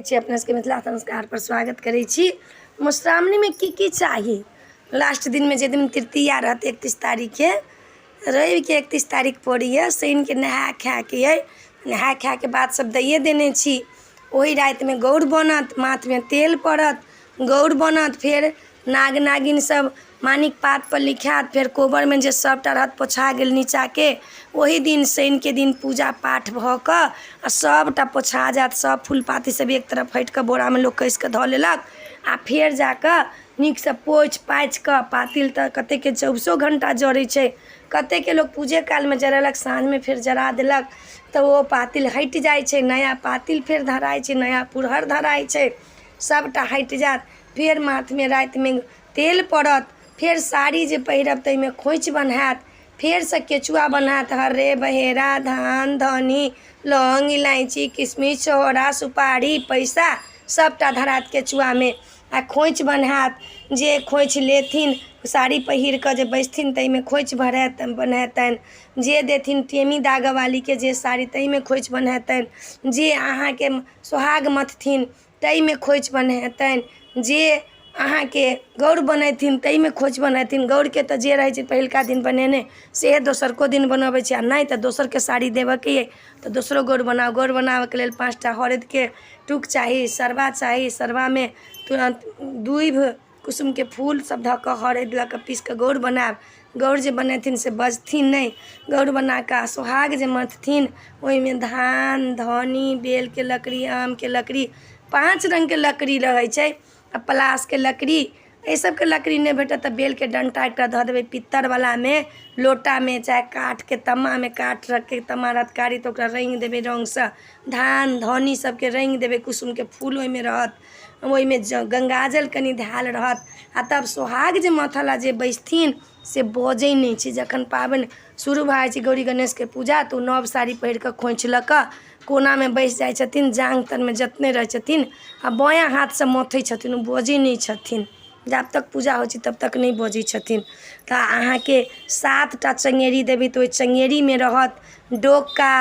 छी अपना सबके मिथिला संस्कारपर स्वागत करै छी। मधुश्रावणीमे की की चाही? लास्ट दिनमे जाहि दिन तृतीया रहत, 31 तारीखके, रविके 31 तारीख पड़ैए, शनिके नहाय खायके अइ। नहाय खायके बाद सब दैये देने छी। ओहि रातिमे गौर बनत, माथमे तेल पड़त, गौर बनत। फेर नाग नागिन सब मानिक पातपर लिखायत। फेर कोबरमे जे सबटा रहत पोछा गेल नीचाके। ओहि दिन शनिके दिन पूजा पाठ भऽ कऽ आओर सबटा पोछा जायत। सब फूल पाती सब एक तरफ हटि कऽ बोरामे लोक कसि कऽ धऽ लेलक आओर फेर जाकऽ नीकसँ पोछि पाछि कऽ पातिल तऽ कतेकके चौबीसो घण्टा जरै छै, कतेकके लोक पूजे कालमे जरेलक, साँझमे फेर जरा देलक, तऽ ओ पातिल हटि जाइ छै। नया पातिल फेर धराइ छै, नया पुरहर धराइ छै। सबटा हटि जायत। फेर माथमे रातिमे तेल पड़त। फेर साड़ी जे पहिरब ताहिमे खोँइछ बन्हायत। फेरसँ केचुआ बन्हायत। हर्रे बहेरा, धान धनी, लौंग इलायची, किशमिश, छहोरा, सुपारी, पैसा सबटा धरायत केचुआमे आ खोँइछ बन्हायत। जे खोँइछ लेथिन, साड़ी पहिर कऽ जे बैसथिन, ताहिमे खोँइछ भरायत, बन्हेतनि। जे देथिन टेमी दागऽवालीके जे साड़ी, ताहिमे खोँइछ बन्हेतनि। जे अहाँके सोहाग मथथिन, ताहिमे खोँइछ बन्हेतनि। जे अहाँके गौर बनेथिन, ताहिमे खोँइछ बन्हेथिन। गौरके तऽ जे रहै छै पहिलुका दिन बनेने, सएह दोसरको दिन बनबै छै। आओर नहि तऽ दोसरके साड़ी देबऽके अइ तऽ दोसरो गौर बनाउ। गौर बनाबऽके लेल 5टा हरदिके टुक चाही, सरबा चाही। सरबामे तुरन्त दूभि, कुसुमके फूल सब धऽ कऽ, हरदि लऽ कऽ पीस कऽ गौर बनायब। गौर जे बनेथिन से बजथिन नहि। गौर बना कऽ सोहाग जे मथथिन, ओहिमे धान धनी, बेलके लकड़ी, आमके लकड़ी, 5 रङ्गके लकड़ी रहै छै आ पलासके लकड़ी। एहि सबके लकड़ी नहि भेटत तऽ बेलके डण्टा एकटा धऽ देबै पित्तरवलामे, लोटामे, चाहे काठके तम्मामे। काठ रखके तम्मा रहत कारी तऽ ओकरा रङ्गि देबै रङ्गसँ। धान धनी सबके रङ्गि देबै। कुसुमके फूल ओहिमे रहत, ओहिमे गङ्गाजल कनि धयल रहत। आ तब सोहाग जे मथऽ लए जे बैसथिन से बजै नहि छै। जखन पाबनि शुरू भऽ जाइ छै, गौरी गणेशके पूजा, तऽ ओ नव साड़ी पहिर कऽ खोँइछ लऽ कऽ कोनामे बैस जाइ छथिन। जाँघ तरमे जतने रहै छथिन आ बायाँ हाथसँ मथै छथिन। ओ बजै नहि छथिन। जाब तक पूजा होइ छै तब तक नहि बजै छथिन। तऽ अहाँके 7टा चङ्गेरी देबै तऽ ओहि चङ्गेरीमे रहत डोका,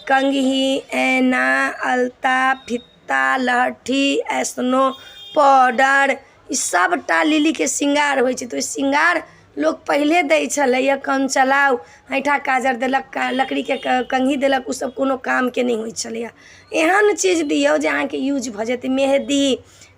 कंघी, ऐना, अलता, फित्ता, लहठी, एस्नो पाउडर, ई सबटा लिलीके श्रृंगार होइ छै। तऽ ओहि श्रृंगार लोक पहिले दै छलैए। कम चलाउ, ऐँठा काजर देलक, लकड़ीके कंघी देलक, ओसब कोनो कामके नहि होइ छलैए। एहन चीज दियौ जे अहाँके यूज भऽ जेतै। मेहदी,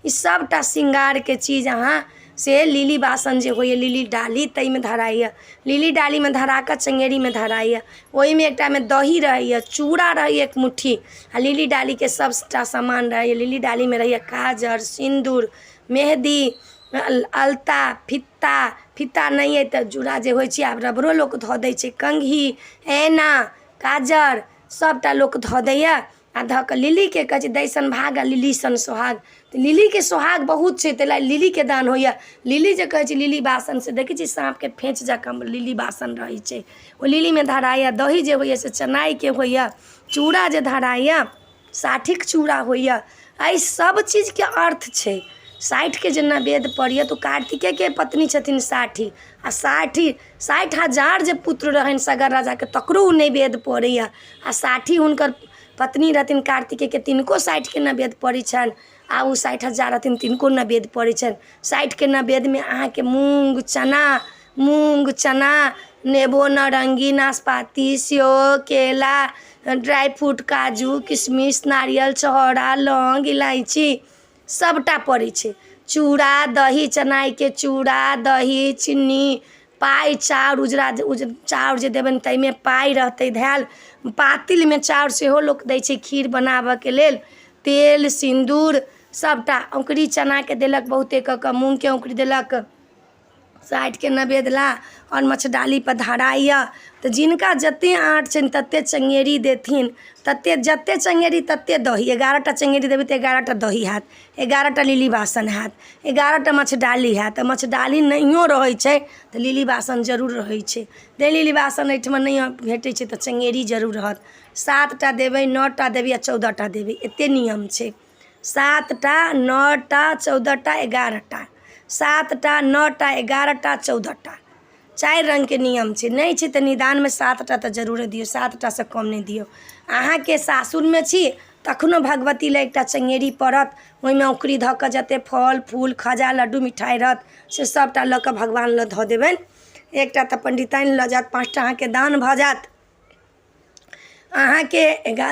ई सबटा श्रृंगारके चीज अहाँ से लिली बासन जे होइए, लिली डाली, ताहिमे धराइए। लिली डालीमे धरा कऽ चङ्गेरीमे धराइए। ओहिमे एकटामे दही रहैए, चूड़ा रहैए एक मुट्ठी आ लिली डालीके सबटा सामान रहैए। लिली डालीमे रहैए काजर, सिन्दूर, मेहदी, अलता, फित्ता। फित्ता नहि अइ तऽ जूड़ा जे होइ छै, आब रबरो लोक धऽ दै छै। कंघी, ऐना, काजर सबटा लोक धऽ दैए आ धऽ कऽ लिलीके कहै छै, दै सन भाग आ लिली सन सोहाग। तऽ लिलीके सोहाग बहुत छै, ताहि लए लिलीके दान होइए। लिली जे कहै छै, लिली बासन से देखै छियै, साँपके फेँच जकाँ लिली बासन रहै छै। ओ लिलीमे धराइए। दही जे होइए से चनाइके होइए। चूड़ा जे धराइए, साठिक चूड़ा होइए। एहि सब चीजके अर्थ छै। साठिके जे नैवेद्य पड़ैए तऽ ओ कार्तिकेके पत्नी छथिन 60। आ 60,000 जे पुत्र रहनि सगर राजाके, तकरो ओ नैवेद्य पड़ैए। आ 60 हुनकर पत्नी रहथिन कार्तिकेके, तिनको 60के नैवेद्य पड़ै छनि। आ ओ 60,000 रहथिन, तिनको नैवेद्य पड़ै छनि। 60के नैवेद्यमे अहाँके मूँग चना, मूँग चना, नेबो, नारङ्गी, नाशपाती, सेब, केला, ड्राइ फ्रूट, काजू, किशमिश, नारियल, छहोरा, लौंग, इलायची सबटा पड़ै छै। चूड़ा दही, चनाइके चूड़ा दही, चिन्नी, पाइ, चाउर, उजरा चाउर जे देबनि ताहिमे पाइ रहतै धयल। पातिलमे चाउर सेहो लोक दै छै खीर बनाबऽके लेल। तेल सिन्दूर सबटा, औङ्कुरी चनाके देलक बहुते कऽ कऽ, मूँगके औङ्कुरी देलक 60के नैवेद्य लए आओर मछडालीपर धराइए। तऽ जिनका जते आँट छनि तते चङ्गेरी देथिन, तते, जते चङ्गेरी तते दही। 11टा चङ्गेरी देबै तऽ 11टा दही हैत, 11टा लिली बासन हैत, 11टा मछडाली हैत। आ मछडाली नहियो रहै छै तऽ लिली बासन जरूर रहै छै। तैँ लिली बासन एहिठमा नहि भेटै छै तऽ चङ्गेरी जरूर रहत। 7टा देबै, 9टा देबै या 14टा देबै, एते नियम छै। 7टा, 9टा, 14टा, 11टा, 7टा, 9टा, 11टा, 14टा, 4 रङ्गके नियम छै। नहि छै तऽ निदानमे 7टा तऽ जरूरे दियौ, 7टासँ कम नहि दियौ। अहाँके सासुरमे छी तखनो भगवती लए एकटा चङ्गेरी पड़त। ओहिमे औँकुरी धऽ कऽ जतेक फल फूल खाजा लड्डू मिठाइ रहत से सभटा लऽ कऽ भगवान लग धऽ देबनि। एकटा तऽ पण्डिताइन लऽ जायत, 5टा अहाँके दान भऽ जायत। अहाँके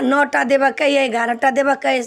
9टा देबऽके अइ, 11टा देबऽके अइ,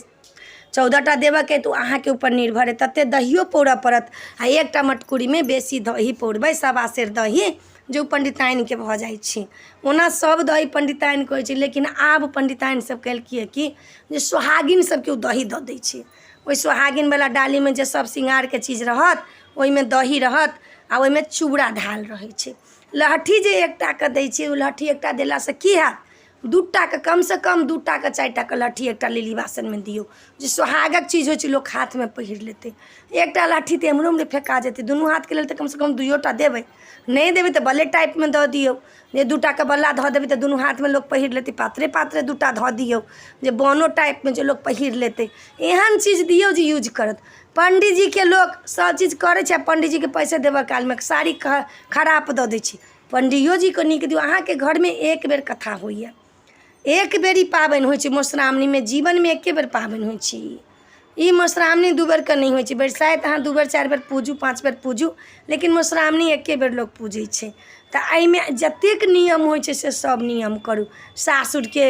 14टा देबऽके अइ, तऽ ओ अहाँके ऊपर निर्भर अइ। ततेक दहियो पौरऽ पड़त आ एकटा मटकुरीमे बेसी दही पौरबै, सवा सेर दही जे ओ पण्डिताइनके भऽ जाइ छै। ओना सभ दही पण्डिताइनके होइ छै, लेकिन आब पण्डिताइन सब केलकै कि जे सोहागिन सबके ओ दही दऽ दै छै। ओहि सोहागिनवला डालीमे जे सब श्रृंगारके चीज रहत ओहिमे दही रहत आ ओहिमे चूड़ा धयल रहै छै। लहठी जे एकटाके दै छियै, ओ लहठी एकटा देलासँ की हैत? 2टाके, कमसँ कम 2टाके 4टाके लहठी एकटा लिली बासनमे दियौ, जे सोहागक चीज होइ छै, लोक हाथमे पहिर लेतै। एकटा लहठी तऽ एम्हरो ओम्हरे फेका जेतै। दुनू हाथके लेल तऽ कमसँ कम दुइयोटा देबै। नहि देबै तऽ बल्ले टाइपमे दऽ दियौ, जे 2टाके बल्ला धऽ देबै तऽ दुनू हाथमे लोक पहिर लेतै। पातरे पातरे 2टा धऽ दियौ, जे बनो टाइपमे जे लोक पहिर लेतै। एहन चीज दियौ जे यूज करत। पंडीजीके लोक सब चीज करै छै आ पंडीजीके पैसे देबऽ कालमे साड़ी खराप दऽ दै छै। पंडियो जीके नीक दियौ। अहाँके घरमे एक बेर कथा होइए, एक बेर ई पाबनि होइ छै मधुश्रावणीमे। जीवनमे एके बेर पाबनि होइ छै ई। ई मधुश्रावणी 2 बेरके नहि होइ छै। बरसाइत अहाँ 2 बेर 4 बेर पूजू, 5 बेर पूजू, लेकिन मधुश्रावणी एके बेर लोक पूजै छै। तऽ एहिमे जतेक नियम होइ छै से सब नियम करू। सासुरके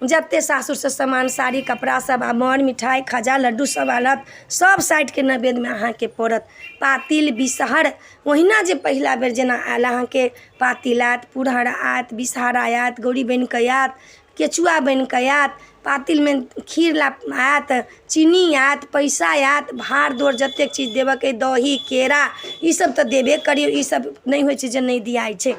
जतेक सासुरसँ सामान साड़ी कपड़ा सब आ मर मिठाइ खाजा लड्डू सब आनत, सब साइडके नैवेद्यमे अहाँके पड़त। पातिल बिसहर ओहिना जे पहिला बेर जेना आयल, अहाँके पातिल आयत, पुरहर आयत, बिसहर आयत, गौरी बनि कऽ आयत, केचुआ बनि कऽ आयत, पातिलमे खीर ला आयत, चीनी आयत, पैसा आयत, भाड़ दौड़ जतेक चीज देबऽके, दही केरा ई सब तऽ देबे करियौ। ई सब नहि होइ छै जे नहि दियाइ छै।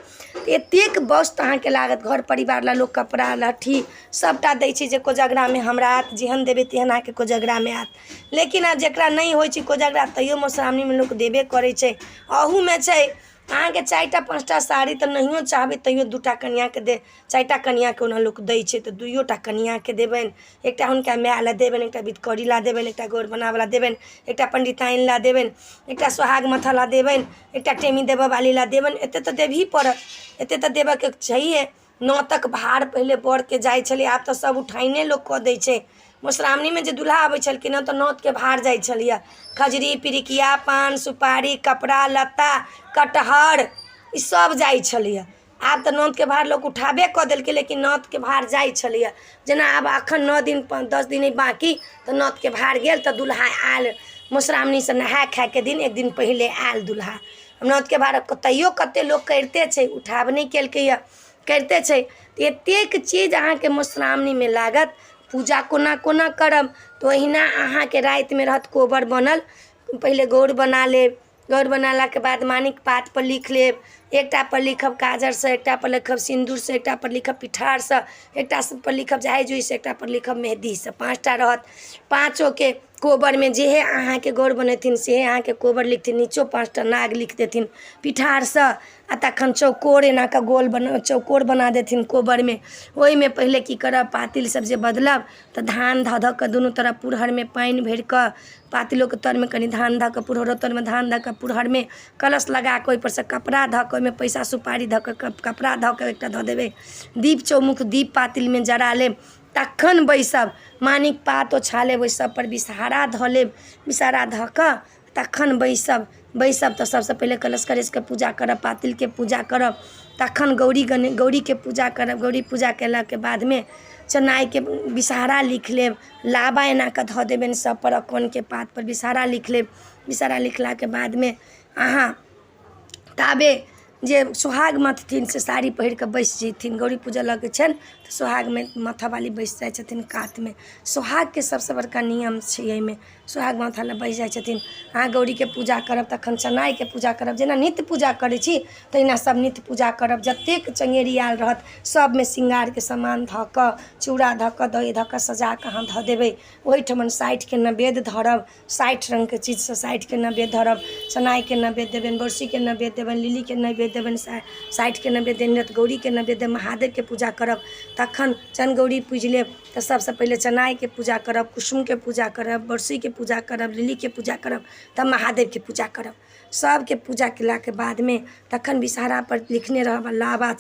एतेक वस्तु अहाँके लागत। घर परिवार लए लोक कपड़ा लहठी सबटा दै छै जे कोजगरामे हमरा आयत। जेहन देबै तेहन अहाँके कोजगरामे आयत। लेकिन आब जकरा नहि होइ छै कोजगरा, तैयो मधुश्रावणीमे लोक देबे करै छै। अहूमे छै अहाँके 4टा 5टा साड़ी तऽ नहियो चाहबै तैयो 2टा कनिआँके दे, 4टा कनिआँके ओना लोक दै छै, तऽ दुइयोटा कनिआँके देबनि। एकटा हुनका माय लए देबनि, एकटा बिधकरी लए देबनि, एकटा गौर बनाबऽ लए देबनि, एकटा पण्डिताइन लए देबनि, एकटा सोहाग मथऽ लए देबनि, एकटा टेमी देबऽ वाली लए देबनि। एते तऽ देबही पड़त, एते तऽ देबऽके छैहे। नौतक भार पहिले बरके जाइ छलै, आब तऽ सब उठाइने लोक कऽ दै छै। मधुश्रावणीमे जे दुल्हा अबै छलखिन हँ तऽ नौतके भार जाइ छलैए। खजरी, पिरिकिया, पान सुपारी, कपड़ा लत्ता, कटहर, ई सब जाइ छलैए। आब तऽ नौतके भार लोक उठाबे कऽ देलकै, लेकिन नौतके भार जाइ छलैए। जेना आब एखन 9 दिन 10 दिन अइ बाँकी, तऽ नौतके भार गेल तऽ दुल्हा आयल। मधुश्रावणीसँ नहाय खायके दिन एक दिन पहिले आयल दुल्हा। नौतके भार तैयो कते लोक करिते छै, उठाब नहि केलकैए, करिते छै। तऽ एतेक चीज अहाँके मधुश्रावणीमे लागत। पूजा कोना कोना करब? तऽ ओहिना अहाँके रातिमे रहत कोबर बनल। पहिले गौर बना लेब। गौर बनेलाके बाद मानिक पातपर लिख लेब। एकटा पर लिखब काजरसँ, एकटा पर लिखब सिन्दूरसँ, एकटा पर लिखब पिठारसँ, एकटा पर लिखब जाइ जुइसँ, एकटा पर लिखब मेहदीसँ। 5टा रहत। पाँचोके कोबरमे जेहे अहाँके गौर बनेथिन सेहे अहाँके कोबर लिखथिन। नीचो 5टा नाग लिख देथिन पिठारसँ आ तखन चौकोर एना कऽ गोल बना चौकोर बना देथिन कोबरमे। ओहिमे पहिले की करब? पातिल सब जे बदलब तऽ धान धऽ धऽ कऽ दुनू तरफ पुरहरमे पानि भरि कऽ, पातिलोके तरमे कनि धान धऽ कऽ, पुरहरो तरमे धान धऽ कऽ, पुरहरमे कलश लगा कऽ, ओहिपर सँ कपड़ा धऽ कऽ, ओहिमे पैसा सुपारी धऽ कऽ, कपड़ा धऽ कऽ एकटा धऽ देबै। दीप, चौमुख दीप पातिलमे जरा लेब, तखन बैसब। मानिक पात ओछा लेब, ओहि सभपर विषहारा धऽ लेब। विषहारा धऽ कऽ तखन बैसब। बैसब तऽ सभसँ पहिले कलश करेजके पूजा करब, पातिलके पूजा करब, तखन गौरी गणे गौरीके पूजा करब। गौरी पूजा कयलाके बादमे चनाइके विषहारा लिख लेब। लाबा एना कऽ धऽ देबनि सभपर, अकोनके पातपर विषहारा लिख लेब। विषहारा लिखलाके बादमे अहाँ ताबे जे सोहाग मथथिन से साड़ी पहिर कऽ बैसि जयथिन। गौरी पूजऽ लगै छनि तऽ सोहागमे मथऽवाली बैसि जाइ छथिन कातमे। सोहागके सभसँ बड़का नियम छै एहिमे। सोहाग मथऽ लए बैसि जाइ छथिन। अहाँ गौरीके पूजा करब, तखन चनाइके पूजा करब। जेना नित्य पूजा करै छी तहिना सब नित्य पूजा करब। जतेक चङ्गेरी आयल रहत सबमे श्रृंगारके सामान धऽ कऽ, चूड़ा धऽ कऽ, दही धऽ कऽ सजा कऽ अहाँ धऽ देबै। ओहिठमन 60के नैवेद्य धरब। 60 रङ्गके चीजसँ 60के नैवेद्य धरब। चनाइके नैवेद्य देबनि, बरसीके नैवेद्य देबनि, लिलीके नैवेद्य देबनि, 60के नैवेद्य देने रहत, गौरीके नैवेद्य, महादेवके पूजा करब, तखन चन गौरी पूजि लेब। तऽ सबसँ पहिले चनाइके पूजा करब, कुसुमके पूजा करब, बरसीके पूजा करब, लिलीके पूजा करब, तब महादेवके पूजा करब। सबके पूजा केलाके बादमे तखन विषहरापर लिखने रहब लाबा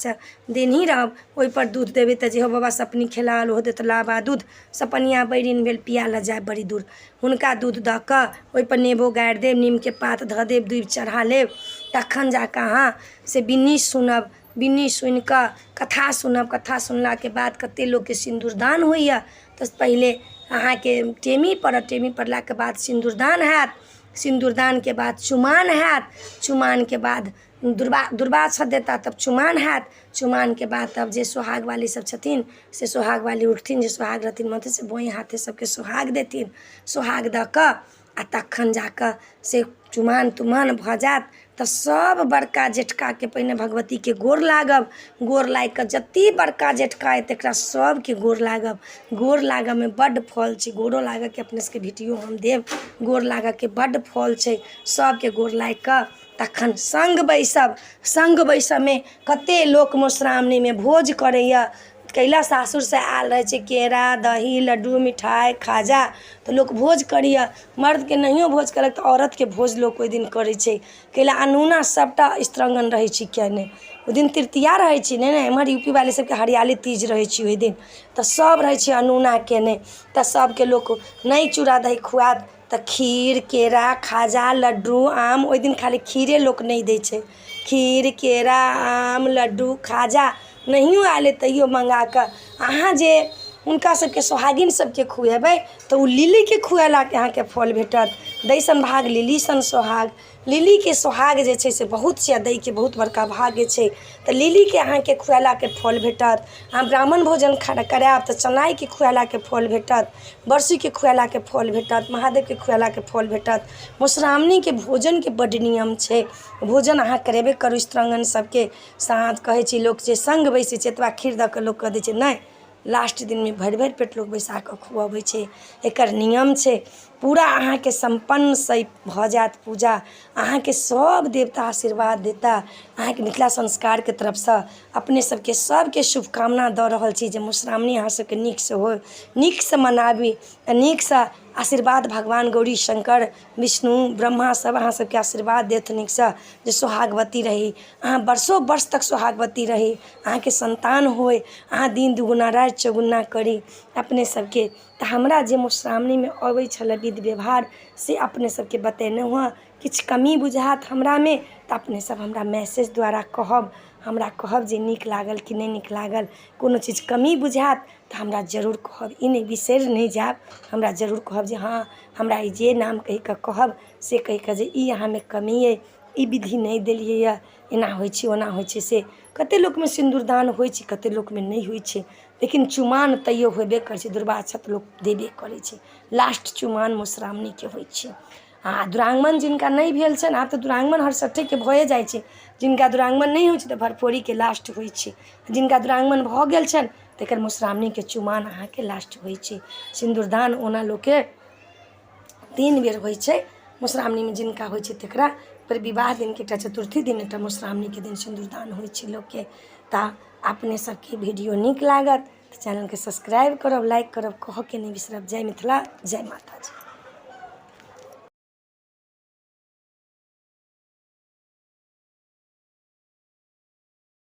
देनही रहब, ओइपर दूध देबै तऽ जेहो बाबा सपनी खेलायल ओहो देत लाबा दूध। सपनिया बैरिन भेल पिया लऽ जाय बड़ी दूर। हुनका दूध दऽ कऽ ओइपर नेबो गारि देब, नीमके पात धऽ देब, दूभि चढ़ा लेब। तखन जाकऽ अहाँ से बिन्नी सुनब। बिन्नी सुनिकऽ कथा सुनब। कथा सुनलाके बाद कते लोकके सिन्दूरदान होइए, तऽ पहिले अहाँके टेमी पड़त। टेमी पड़लाके बाद सिन्दूरदान हैत। सिन्दूरदानके बाद चुमान हैत। चुमानके बाद दुर्वा अक्षत देता, तब चुमान हैत। चुमानके बाद तब जे सोहागवाली सब छथिन से सोहागवाली उठथिन, जे सोहाग रहथिन मथे से बाँहि हाथे सबके सोहाग देथिन। सोहाग दऽ कऽ आओर तखन जाकऽ से चुमान तुमान भऽ जायत तऽ सब बड़का जेठकाके पहिने भगवतीके गोर लागब। गोर लागिकऽ जते बड़का जेठका अइ तकरा सबके गोर लागब। गोर लागऽमे बड्ड फल छै। गोरो लागऽके अपने सबके वीडियो हम देब। गोर लागऽके बड्ड फल छै। सबके गोर लागिकऽ तखन सङ्ग बैसब। सङ्ग बैसऽमे कते लोक मधुश्रावणीमे भोज करैये। कैला सासुरसँ आयल रहै छै केरा, दही, लड्डू, मिठाइ, खाजा, तऽ लोक भोज करैये। मर्दके नहियो भोज केलक तऽ औरतके भोज लोक ओइ दिन करै छै, कैला अनूना सबटा स्त्रांगण रहै छै केने। ओइ दिन तृतीया रहै छै ने। एम्हर यू पी वाली सबके हरियाली तीज रहै छै। ओइ दिन तऽ सब रहै छै अनूना केने, तऽ सबके लोक नहि चूड़ा दही खुआयत तऽ खीर, केरा, खाजा, लड्डू, आम। ओइ दिन खाली खीरे लोक नहि दै छै। खीर, केरा, आम, लड्डू, खाजा नहियो आयल अइ तैयो मङ्गाकऽ अहाँ जे हुनका सबके सोहागिन सबके खुएबै तऽ उ लिलीके खुएलाके अहाँके फल भेटत। दै सन भाग लिली सन सोहाग। लिलीके सोहाग जे छै से बहुत छै, आओर दैके बहुत बड़का भाग्य छै। तऽ लिलीके अहाँके खुएलाके फल भेटत। अहाँ ब्राह्मण भोजन करायब तऽ चनाइके खुएलाके फल भेटत, बरसीके खुएलाके फल भेटत, महादेवके खुएलाके फल भेटत। मधुश्रावणीके भोजनके बड्ड नियम छै। भोजन अहाँ करेबे करू स्त्रांगण सबके साथ। कहै छै लोक जे सङ्ग बैसै छै, एतबा खीर दऽ कऽ लोक कऽ दै छै, नहि, लास्ट दिनमे भरि भरि पेट लोक बैसा कऽ खुअबै छै। एकर नियम छै। पूरा अहाँके सम्पन्नसँ भऽ जायत पूजा, अहाँके सब देवता आशीर्वाद देता। अहाँके मिथिला संस्कारके तरफसँ अपने सबके सबके शुभकामना दऽ रहल छी जे मधुश्रावणी अहाँ सबके नीकसँ होइ, नीकसँ मनाबी, नीकसँ आशीर्वाद भगवान गौरी शङ्कर विष्णु ब्रह्मा सब अहाँ सबके आशीर्वाद देत नीकसँ, जे सोहागवती रही अहाँ, बरसो वर्ष तक सोहागवती रही, अहाँके सन्तान होइ, अहाँ दिन दुगुना राति चौगुना करी अपने सबके। तऽ हमरा जे मधुश्रावणीमे अबै छलै विध व्यवहार से अपने सबके बतेलहुँ हँ। किछु कमी बुझायत हमरामे तऽ अपने सब हमरा मैसेज द्वारा कहब, हमरा कहब जे नीक लागल कि नहि नीक लागल। कोनो चीज कमी बुझायत तऽ हमरा जरूर कहब, ई नहि बिसरि नहि जायब। हमरा जरूर कहब जे हँ, हमरा ई जे नाम कहि कऽ कहब से कहि कऽ जे ई अहाँमे कमी अइ, ई विधि नहि देलियै यऽ, एना होइ छै, ओना होइ छै। से कते लोकमे सिन्दूरदान होइ छै, कते लोकमे नहि होइ छै, लेकिन चुमान तैयो होबे करै छै। दुर्वाक्षत लोक देबे करै छै। लास्ट चुमान मधुश्रावणीके होइ छै। आ दुरागमन जिनका नहि भेल छनि, आब तऽ दुरागमन हरसट्ठेके भए जाइ छै, जिनका दुरागमन नहि होइ छै तऽ भरफोरीके लास्ट होइ छै। जिनका दुरागमन भऽ गेल छनि तकर मधुश्रावणीके चुमान अहाँके लास्ट होइ छै। सिन्दूरदान ओना लोकके 3 बेर होइ छै मधुश्रावणीमे, जिनका होइ छै तकरा पर विवाह दिनके एकटा, चतुर्थी दिन एकटा, मधुश्रावणीके दिन सिन्दूरदान होइ छै लोकके। तऽ अपने सबके वीडियो नीक लागत तऽ चैनलके सब्सक्राइब करब, लाइक करब, कहऽके नहि बिसरब। जय मिथिला, जय माताजी।